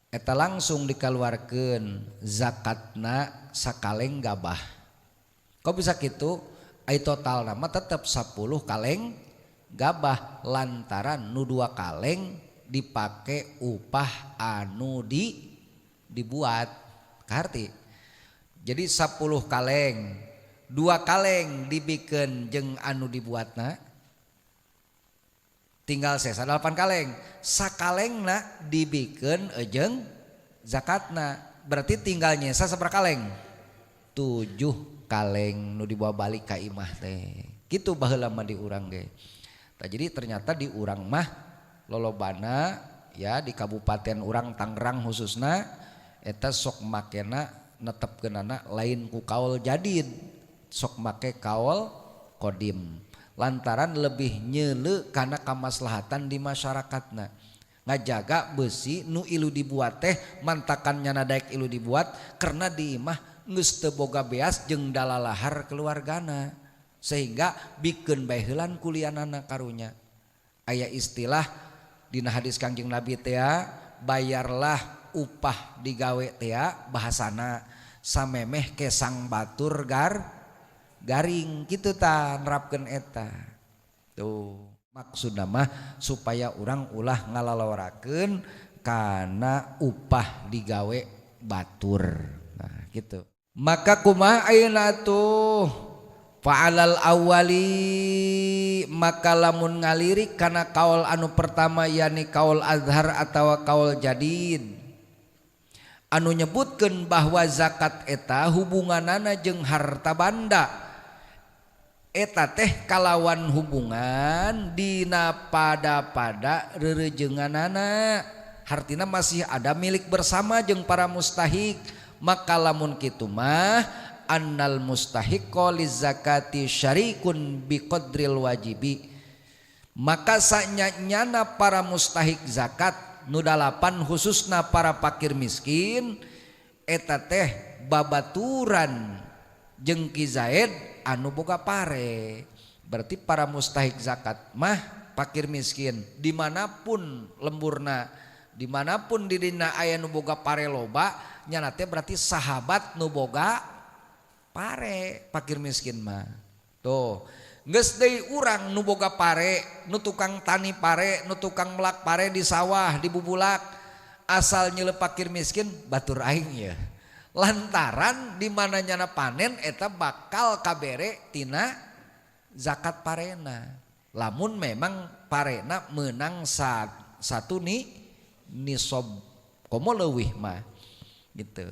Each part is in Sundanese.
Eta langsung dikeluarkan zakatna sakaleng gabah. Kok bisa gitu? Ai total nama tetap 10 kaleng gabah lantaran nu 2 kaleng dipake upah anu dibuat. Kaharti. Jadi 10 kaleng, 2 kaleng dibikeun jeung anu dibuatna. Tinggal sesa 8 kaleng. Sakalengna dibikeun jeung zakatna. Berarti tinggal nyesa sabaraha kaleng? 7 kaleng nu dibawa balik ka imah teh. Kitu baheula mah di urang ge. Tah jadi ternyata di urang mah lolobana ya di kabupaten urang Tangerang khususna eta sok makena netepkeunana lain ku kaul jadid, sok make kaul kodim. Lantaran lebih nyeule kana kamaslahatan di masyarakatna. Ngajaga besi nu ilu dibuat teh mantakan nyana daek ilu dibuat karena di imah geus teu boga beas jeung dalalahar keluargana sehingga bikeun bae heulan kulianana karunya. Aya istilah dina hadis Kangjeng Nabi teh bayarlah upah digawe teh bahasana samemeh kesang batur garing kitu ta nerapkeun eta. Tuh maksudna mah supaya urang ulah ngalalorakeun kana upah digawe batur. Nah gitu. Maka kumaha ayeuna atuh fa'alal awali maka lamun ngalirik kana kaul anu pertama yakni kaul azhar atawa kaul jadid anu nyebutkeun bahwa zakat eta hubunganana jeung harta banda eta teh kalawan hubungan dina pada-pada reurejeunganana hartina masih ada milik bersama jeung para mustahik. Maka lamun kitu mah annal mustahiqqo lizakati syarikun biqadril wajibi maka sanyanyana para mustahik zakat nu dalapan khususna para fakir miskin eta teh babaturan jeung Ki Zaid anu boga pare. Berarti para mustahik zakat mah fakir miskin dimanapun lemburna dimanapun didina aya nu boga pare loba nyana teh berarti sahabat nu boga pare fakir miskin mah. Tuh geus deui urang nu boga pare nu tukang tani pare nu tukang melak pare di sawah di bubulak asal nyeuleuh fakir miskin batur aing ya. Lantaran di mana nyana panen eta bakal kabere tina zakat parena. Lamun memang parena menang satu nih nisob komo leuwih mah gitu.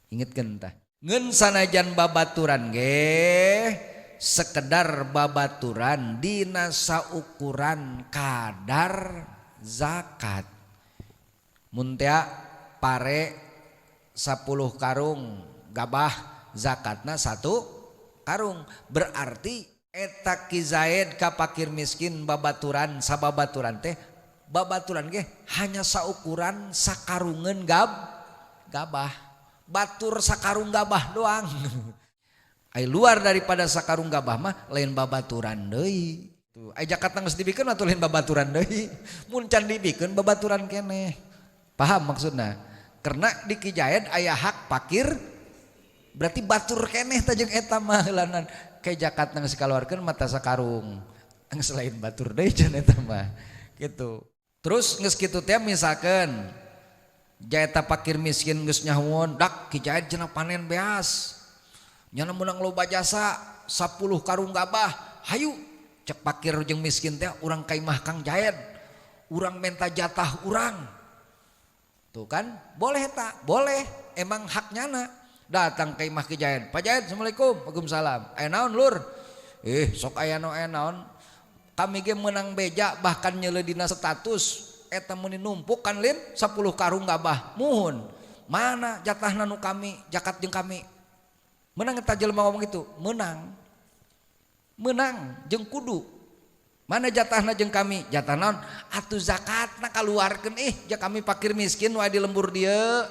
Ingetkeun tah. Ngeun sanajan babaturan ge sekedar babaturan dina saukuran kadar zakat. Mun teh pare 10 karung gabah zakatna 1 karung berarti eta Ki Zaid ka fakir miskin babaturan sababaturan teh babaturan ge hanya saukuran sakarungeun gabah batur sakarung gabah doang. Ai luar daripada sakarung gabah mah lain babaturan deui. Tuh ai zakatna geus dibikeun atuh lain babaturan deui. Mun can dibikeun babaturan keneh. Paham maksudna? Karena di Ki Zaid aya hak fakir berarti batur keneh tah jeung eta mah heulanan. Ke zakatna geus dikaluarkeun mata sakarung. Geus lain batur deui cenah eta mah. Gitu. Terus geus kitu teh misalkeun jaeta fakir miskin geus nyahuon dak Ki Zaid cenah panen beas. Nyana meunang loba jasa 10 karung gabah. Hayu cek fakir jeung miskin teh urang ka imah Kang Zaid. Urang menta jatah urang. Tuh kan boleh tak? Boleh, emang hak nyana. Datang ke imah Ki Zaid. Pak Zaid, assalamualaikum. Waalaikumsalam. Aya naon lur? Sok aya nu aya naon? Kami ge meunang beja bahkan nyeuleuh dina status eta meuni numpuk kan lin 10 karung gabah. Muhun. Mana jatahna nu kami, zakat jeung kami? Menang eta jelema ngomong itu, menang. Menang jeung kudu. Mana jatahna jeung kami? Jatah naon? Atuh zakatna kaluarkeun ih, ja kami fakir miskin wae di lembur dieu.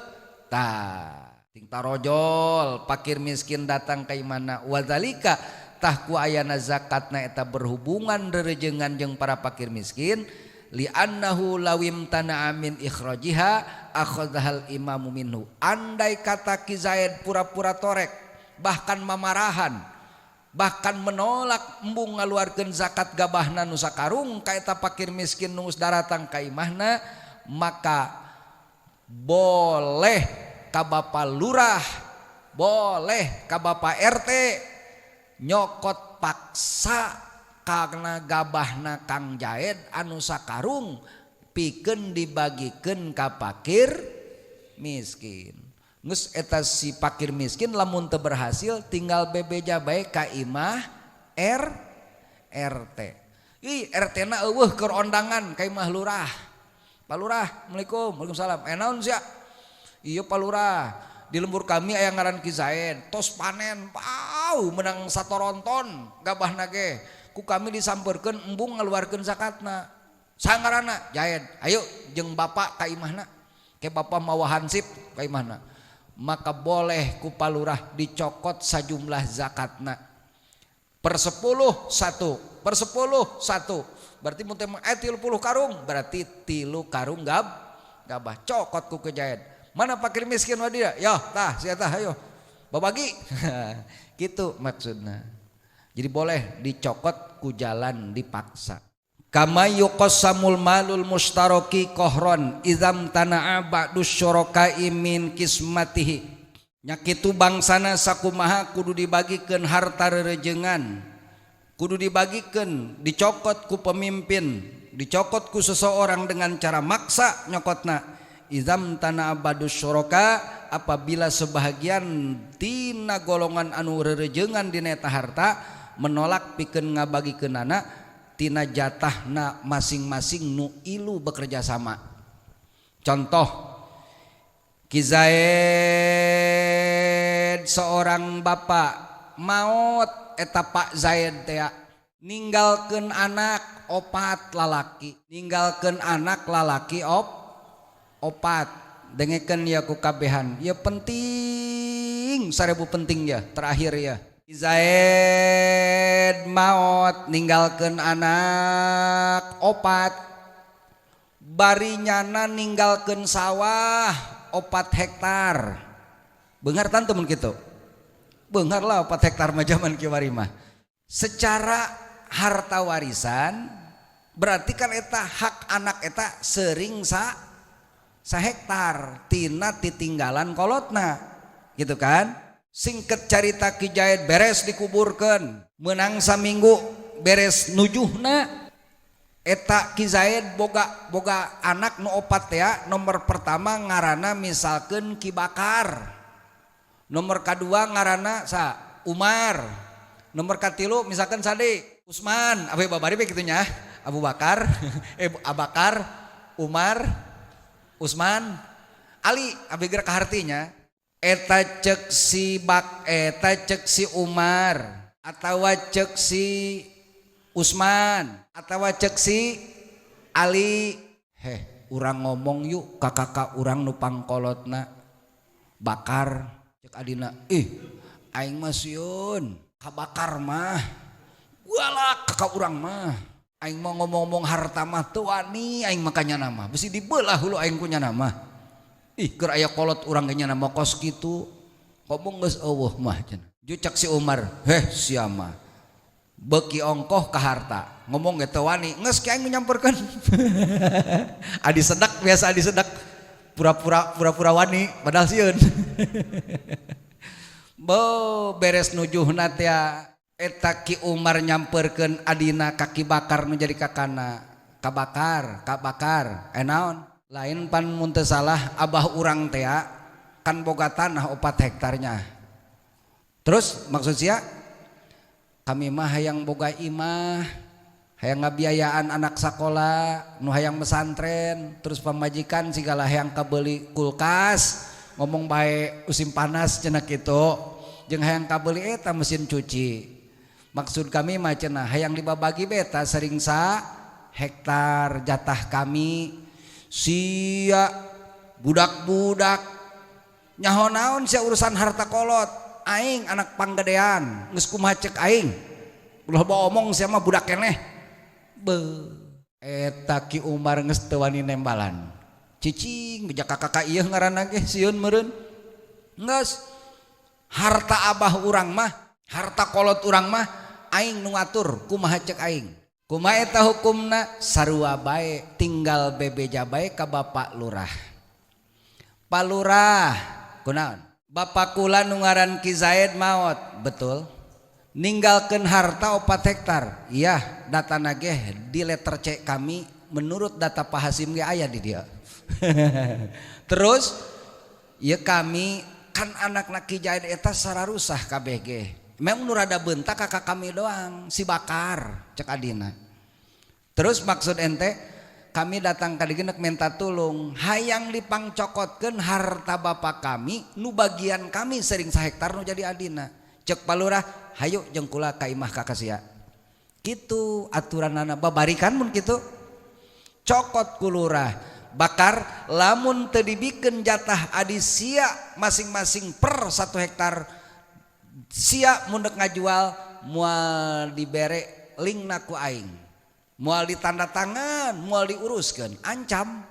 Tah, ting tarojol fakir miskin datang ka imana wadzalika tah ku ayana zakatna eta berhubungan rerejengan jeung para fakir miskin Li'annahu lawim tana'a min ikhrajiha akhadhal imamu minhu. Andai kata Ki Zaid pura-pura torek, bahkan mamarahan, bahkan menolak embung ngaluarkeun zakat gabahna nu sakarung ka eta pakir miskin nu geus daratang ka imahna, maka boleh ka Bapak Lurah, boleh ka Bapak RT nyokot paksa karena gabahna Kang Zaid anu sakarung pikeun dibagikeun ka pakir miskin. Geus eta si pakir miskin lamun teu berhasil tinggal bebeja bae ka imah RT. Ih RT na eueuh keur ondangan ka imah lurah. Pak Lurah, Assalamualaikum. Waalaikumsalam. Naon sia? Iya Pak Lurah, di lembur kami aya ngaran Ki Zaid, tos panen, pau menang satoronton gabahna ge. Ku kami disamperkeun embung ngaluarkeun zakatna. Sangarana Zaid, ayo jeung bapak ka imahna. Ke bapak mawa hansip ka imahna. Maka boleh ku palurah dicokot sajumlah zakatna. Per 10 1, per 10 1. Berarti mun teh 30 karung, berarti 3 karung gabah cokot ku ke Zaid. Mana pakir miskin wadia? Yo, tah sia tah ayo. Babagi. Gitu maksudna. Jadi boleh dicokot ku jalan dipaksa. Kama yuqassamul malul mustaraki qahran idzam tana'a ba'du syuraka'i min kismatihi. Nya kitu bangsana sakumaha kudu dibagikeun harta rerejengan. Kudu dibagikeun, dicokot ku pemimpin, dicokot ku seseorang dengan cara maksa nyokotna. Idzam tana'a ba'du syuraka, apabila sebahagian tina golongan anu rerejengan dina eta harta menolak pikeun ngabagikeunana tina jatahna masing-masing nu ilu bekerja sama. Contoh Ki Zaid seorang bapak maot eta Pak Zaid teh ninggalkeun anak opat lalaki, ninggalkeun anak lalaki opat. Dengekeun ya ku kabehan. Ya penting, 1000 penting ya terakhir ya. Zaid maot ninggalkeun anak opat, bari nyana ninggalkeun sawah 4 hektar. Beunghar tantu mun kitu. Beunghar lah 4 hektar mah zaman kiwari mah. Secara harta warisan berarti kan eta hak anak eta sering sa hektar tina titinggalan kolotna gitu kan. Singkat carita Ki Zaid beres dikuburkan, menang saminggu beres nujuhna eta Ki Zaid boga anak nu opat ya. Nomor pertama ngarana misalkan Ki Bakar, nomor kedua ngarana sa Umar, nomor katilu misalkan Sade Usman, abe babari be kitu nya, Abu Bakar, Abakar, Umar, Usman, Ali, abe gerak kahartinya. Eta cek si eta cek si Umar atawa cek si Usman atawa cek si Ali. Heh, urang ngomong yuk ka kakak urang nu pangkolotna Bakar. Cek adina, ih aing mah sieun kabakar mah. Galak kakak urang mah. Aing mau ngomong-ngomong harta mah teu wani aing mah kanyana mah. Bisi dibelah hulu aing ku nyana mah. Ih keur aya kolot urang ge nyana mah kos kitu. Ngomong geus eueuh mah cenah. Ju cek si Umar, heh sia mah. Beuki ongkoh ka harta. Ngomong ge teu wani, geus ki aing nyamperkeun. Adi sedak biasa adi sedak. Pura-pura wani padahal sieun. Bo beres nujuhna teh eta Ki Umar nyamperkeun adina ka Ki Bakar nu jadi kakana. Kabakar, kabakar. Naon? Lain pan mun teu salah abah urang teh kan boga tanah 4 hektarnya. Terus maksud sia kami mah hayang boga imah, hayang ngabiayaan anak sakola, nu hayang mesantren, terus pamajikan segala hayang kabeuli kulkas, ngomong bae musim panas cenah kitu, jeung hayang kabeuli eta mesin cuci. Maksud kami mah cenah hayang dibabagi beta sering sa hektar jatah kami. Sia budak-budak nyaho naon sia urusan harta kolot, aing anak panggedean geus kumaha cek aing, ulah bawa omong sia mah budak keneh. Be Eta Ki Umar geus teu wani nembalan. Cicing beja kakak ieu ngaranna ge sieun meureun. Geus harta abah urang mah, harta kolot urang mah aing nu ngatur kumaha cek aing. Kumaha eta hukumna sarua bae tinggal bebeja bae ka bapak lurah. Pak lurah kunaon? Bapak kula nu ngaran Ki Zaid maot, betul. Ninggalkeun harta 4 hektar. Iya, datana ge di letter C kami menurut data Pak Hasim ge aya di dia. Terus ya kami kan anak Ki Zaid eta sararusah kabeh ge. Memang nu rada bentak kakak kami doang si Bakar cek adina. Terus maksud ente kami datang ka dieu minta tulung hayang dipangcokotkeun harta bapak kami nu bagian kami sering sahektar nu jadi adina. Cek Pak Lurah hayu jeung kula ka imah kakak sia. Kitu aturanana babarikan mun kitu. Cokot ku lurah. Bakar lamun teu dibikeun jatah adi sia masing-masing per 1 hektar sia mun deuk ngajual moal dibere lingna ku aing. Moal ditanda tangan, moal diuruskeun, ancam.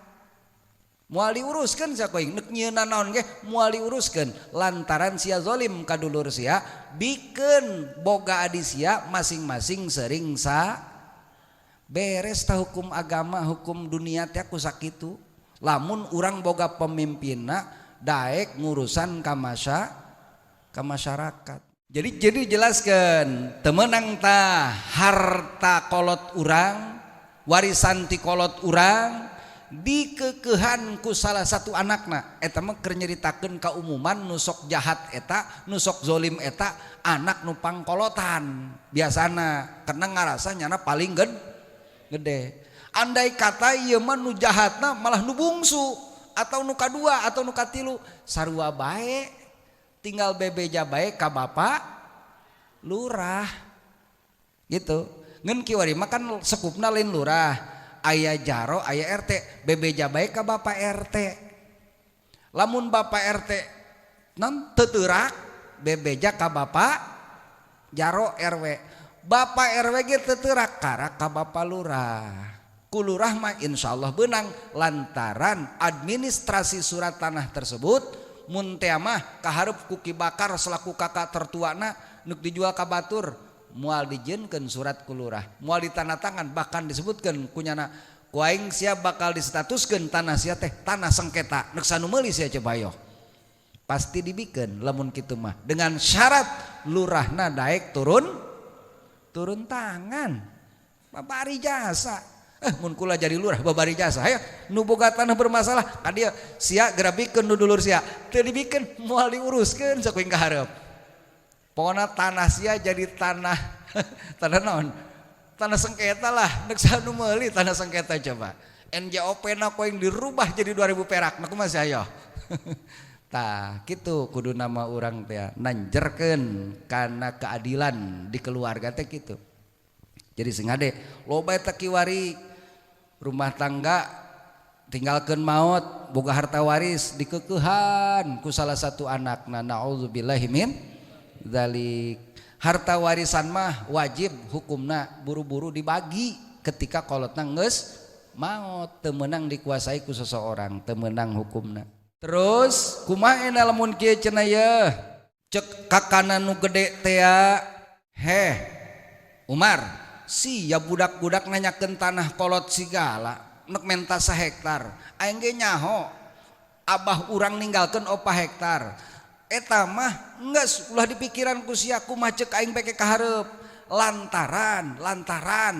Moal diuruskeun sia ku aing, neuk nyieunna naon ge moal diuruskeun lantaran sia zalim ka dulur sia, bikeun boga adi sia masing-masing sering sa beres tah hukum agama, hukum dunia teh ku sakitu. Lamun urang boga pemimpinna daek ngurusan ka masyarakat. Jadi jelaskan temenang tah harta kolot urang, warisan ti kolot urang dikekehan ku salah satu anakna. Eta mah keur nyeritakeun kaumuman nu sok jahat eta, nu sok zolim eta, anak nu pangkolotan biasana karena ngarasa nyana paling gede. Andai kata ieu mah nu jahatna malah nu bungsu atau nu kadua atau nu katilu sarua bae. Tinggal bebeja bae ka bapak lurah gitu. Ngan kiwari mah kan sekupna lain lurah, aya jaro aya RT, bebeja bae ka bapak RT. Lamun bapak RT non teu teurak bebeja ka bapak jaro RW. Bapak RW ge teu teurak karak ka bapak lurah. Ku lurah mah insyaallah beunang lantaran administrasi surat tanah tersebut mun teh mah kahareup ku Ki Bakar selaku kakak tertuana nuk dijual ka batur moal dijieunkeun surat ku lurah, moal ditandatangan bahkan disebutkeun kunyana ku aing sia bakal distatuskeun tanah sia teh tanah sengketa nek sanu meuli sia coba yo. Pasti dibikeun lamun kitu mah dengan syarat lurahna daek turun tangan babari jasa. Mun kula jadi lurah babari jasa hayo nu boga tanah bermasalah ka dieu sia gerabikeun nu dulur sia teu dibikeun moal diuruskeun sok ka hareup. Pokona tanah sia jadi tanah tanah naon? Tanah sengketa lah nek saha nu meuli tanah sengketa coba. NJOP na ku aing dirubah jadi 2000 perak nah kumaha sia hayo. Tah kitu kudu nama urang teh nanjerkeun kana keadilan di keluarga teh kitu. Jadi sing hade loba eta kiwari rumah tangga tinggalkeun maot boga harta waris dikeukeuhan ku salah satu anakna, naudzubillahi min dzalik. Harta warisan mah wajib hukumna buru-buru dibagi ketika kolotna geus maot, teu meunang dikuasai ku seseorang, teu meunang hukumna. Terus kumaha lamun kieu cenah yeuh cek kakana nu gede teh heh Umar sia budak-budak nanyakeun tanah kolot sigala nek menta sahektar aing ge nyaho abah urang ninggalkeun 4 hektar eta mah geus ulah dipikiran ku sia kumaha cek aing peke kahareup lantaran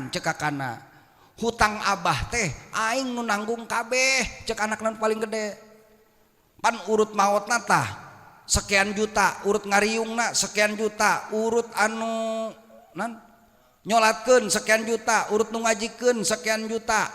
cek kakana hutang abah teh aing nu nanggung kabeh cek anakna paling gede pan urut maotna tah sekian juta urut ngariungna sekian juta urut anu nan nyolatkeun sekian juta, urut nu ngajikeun sekian juta,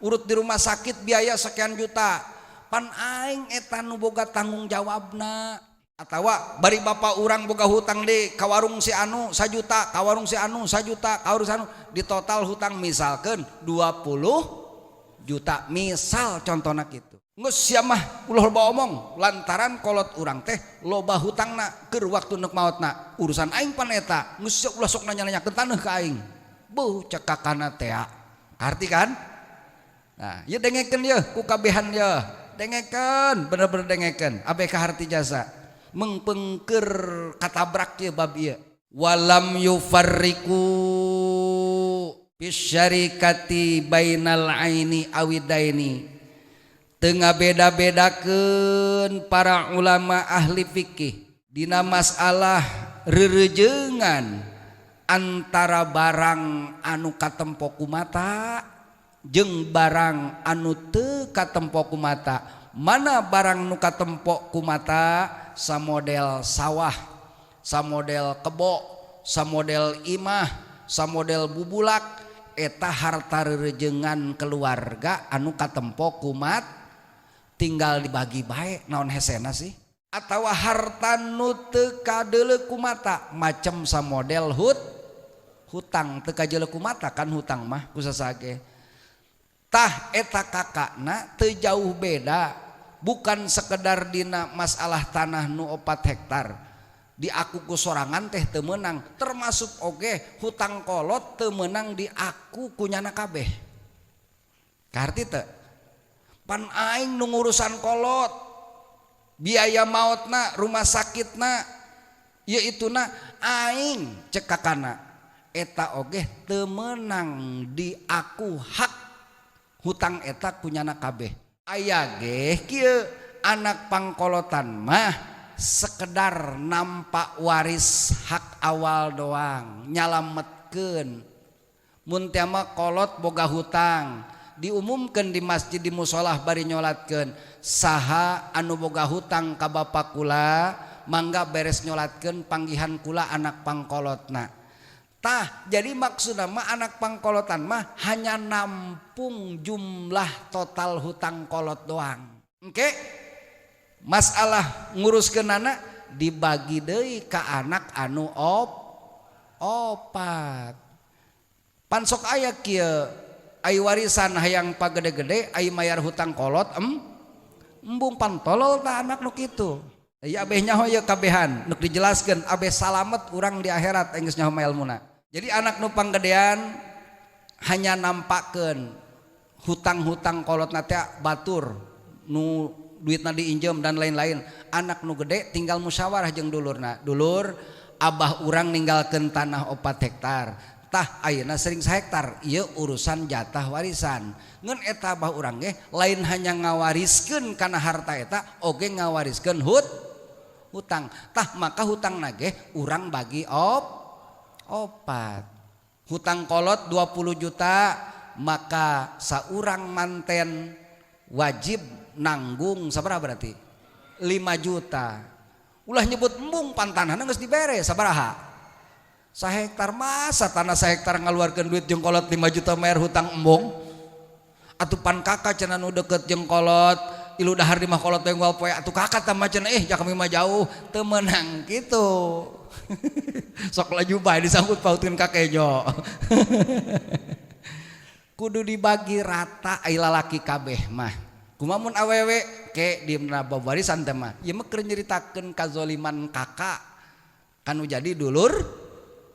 urut di rumah sakit biaya sekian juta. Pan aing eta nu boga tanggung jawabna. Atawa bari bapak urang boga hutang di ka warung si anu sajuta, ka warung si anu sajuta, ka warung si anu di total hutang misalkeun 20 juta misal contohna kitu. Geus sia mah ulah loba omong lantaran kolot urang teh loba hutangna keur waktu neuk maotna urusan aing pan eta geus sia ulah sok nanya-nanyakeun taneuh ka aing. Beuh cek kakana teh. Arti kan? Nah, ieu dengekeun yeuh ku kabehan yeuh. Dengekeun, bener-bener dengekeun. Abeh kaharti jasa. Mengpengker katabrak ieu bab ieu. Walam yufarriqu bisyarikati bainal aini awidaini. Teu ngabeda-bedakeun para ulama ahli fikih dina masalah rereujeungan antara barang anu katempo ku mata jeung barang anu teu katempo ku mata. Mana barang nu katempo ku mata samodel sawah, samodel kebo, samodel imah, samodel bubulak, eta harta rereujeungan keluarga anu katempo ku mata tinggal dibagi bae naon hesena sih. Atawa harta nu teu kadeuleu ku mata macam samodel hutang teu kajeuleu ku mata kan hutang mah ku sasage. Tah eta kakakna teu jauh beda, bukan sekedar dina masalah tanah nu 4 hektar diaku ku sorangan teh teu meunang, termasuk oge hutang kolot teu meunang diaku ku nyana kabeh. Kaharti teu? Pan aing nu ngurusan kolot, biaya maotna, rumah sakitna, ieu ituna aing cek kakana eta oge teu meunang diaku hak hutang eta kunyana kabeh. Aya ge kieu anak pangkolotan mah sekedar nampak waris hak awal doang, nyalametkeun. Mun teh mah kolot boga hutang, diumumkeun di masjid di musolah bari nyolatkeun, saha anu boga hutang ka bapa kula mangga beres nyolatkeun panggihan kula anak pangkolotna. Tah jadi maksudna mah anak pangkolotan mah hanya nampung jumlah total hutang kolot doang. Engke masalah nguruskeun anak dibagi deui ka anak anu opat. Pan sok aya kieu ai warisan hayang pagede-gede ai mayar hutang kolot embung pan tolol tah anak nu kitu. Ya abeh nyaho ieu kabehan nu dijelaskeun abeh salamet urang di akhirat geus nyaho mah ilmuna. Jadi anak nu panggedean hanya nampakeun hutang-hutang kolotna teh batur nu duitna diinjem dan lain-lain. Anak nu gede tinggal musyawarah jeung dulurna. Dulur abah urang ninggalkeun tanah 4 hektar. Tah ayeuna sering sahektar ieu urusan jatah warisan. Ngan eta abah urang ge lain hanya ngawariskeun kana harta eta oge ngawariskeun hutang. Tah maka hutangna ge urang bagi opat. Hutang kolot 20 juta maka saurang manten wajib nanggung sabaraha berarti? 5 juta. Ulah nyebut embung pan tanahna geus dibere sabaraha? Sahektar. Masa tanah sahektar ngaluarkeun duit jeung kolot 5 juta mayar hutang embung? Atuh pan kakak cenah nu deket jeung kolot ilu dahar di mah kolot teh unggal poe atuh kakak tambah cenah ja kami mah jauh teu meunang kitu. Sok laju bae disangkut pautkeun ka kejo. Kudu dibagi rata ai lalaki kabeh mah. Kumaha mun awewe ke dina bab warisan teh mah ieu mah keur nyeritakeun kazoliman kakak kanu jadi dulur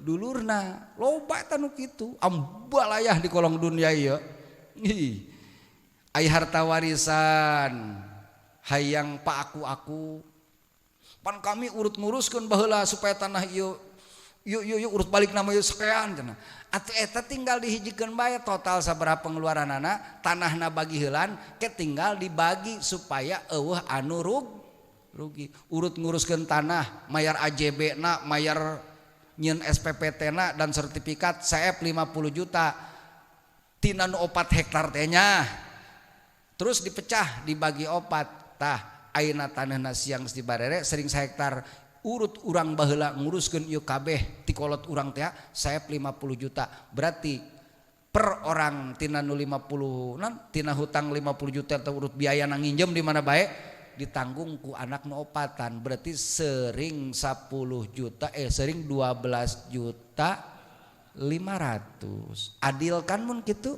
dulurna loba eta nu kitu ambalayah di kolong dunia ieu. Ih ai harta warisan hayang pak aku pan kami urut nguruskeun baheula supaya tanah ieu yuk urut balik nama ieu sekian cenah. Atuh eta tinggal dihijikeun bae total sabaraha pengeluaranana tanahna bagi heulan ke tinggal dibagi supaya eueuh anu rugi. Urut nguruskeun tanah mayar AJB na mayar nyieun SPPT na dan sertifikat CF 50 juta tina nu 4 hektar teh nya. Terus dipecah dibagi 4. Tah ayeuna tanahna siang geus dibarere sering sahektar urut urang baheula nguruskeun ieu kabeh ti kolot urang teh CF 50 juta. Berarti per orang tina nu 50 nan tina hutang 50 juta atau urut biaya nang nginjem di mana bae ditanggung ku anak nu opatan berarti sering 10 juta sering 12 juta 500. Adil kan mun kitu?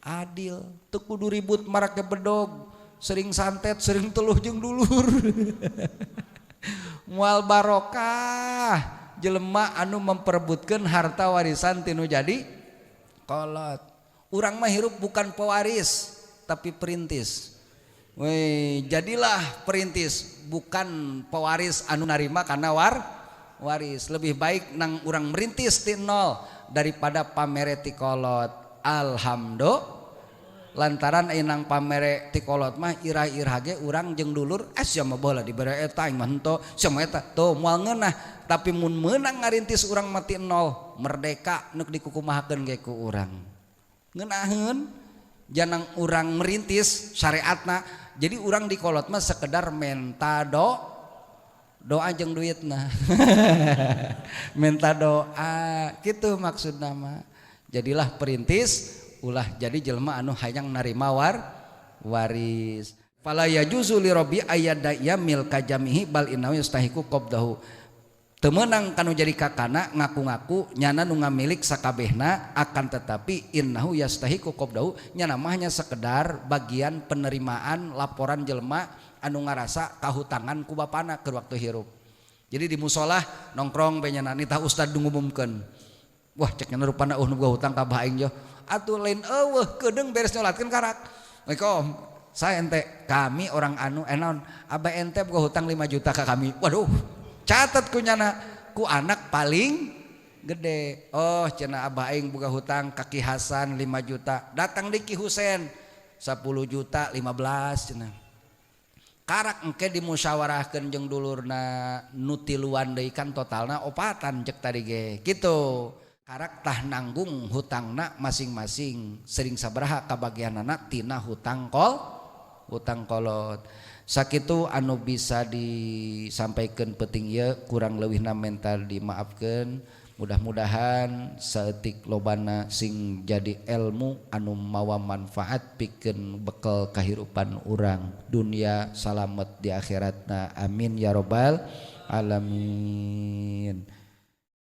Adil. Teu kudu ribut marake bedog, sering santet, sering teluh jeung dulur. Moal barokah jelema anu memperebutkeun harta warisan tinu jadi kolot. Urang mah hirup bukan pewaris. tapi perintis. Weh, jadilah perintis bukan pewaris anu narima karena waris. Lebih baik nang urang merintis ti nol daripada pamere ti kolot. Alhamdulillah lantaran nang pamere ti kolot mah irah-irah ge urang jeung dulur sia mah baheula dibere eta aing mah henteu sia mah eta tuh moal ngeunah. Tapi mun meunang ngarintis urang mati nol merdeka neuk dikukumahakeun ge ku urang ngeunaheun janang urang merintis syariatna. Jadi urang di kolot mah sekedar menta doa jeung duitna. Menta doa gitu maksudna mah. Jadilah perintis ulah jadi jelema anu hayang narima waris. Fala yajuzu li rabbi ayyadaya milka jamihi bal innahu yastahiqu qabdahu. Teu meunang kanu jadi kakana ngaku-ngaku nyana nu ngamilik sakabehna, akan tetapi innahu yastahiqu qabdahu nyana mah hanya sekedar bagian penerimaan laporan jelema anu ngarasa kahutangan ku bapana keur waktu hirup. Jadi di musolah nongkrong be nyana nitah ustad ngumumkeun. Wah cek nyana rupana nu boga hutang ka bah aing joh. Atuh lain eueuh kedeung beres nyolatkeun karak. Assalamualaikum. Saya ente kami orang anu enon abah ente boga hutang 5 juta ka kami. Waduh. Catat ku nyana ku anak paling gede. Oh cenah abah aing boga hutang ka Ki Hasan 5 juta. Datang di Ki Husen 10 juta 15 cenah. Karak engke dimusyawarahkeun jeung dulurna nu tiluan deui kan totalna opatan cek tadi ge. Gitu. Karak tah nanggung hutangna masing-masing sering sabaraha kabagianana tina hutang hutang kolot. Sakitu anu bisa disampaikan penting ieu kurang leuwihna mental dimaafkeun. Mudah-mudahan saeutik lobana sing jadi ilmu anu mawa manfaat pikeun bekal kahirupan urang dunia salamet di akhiratna. Amin ya robbal alamin.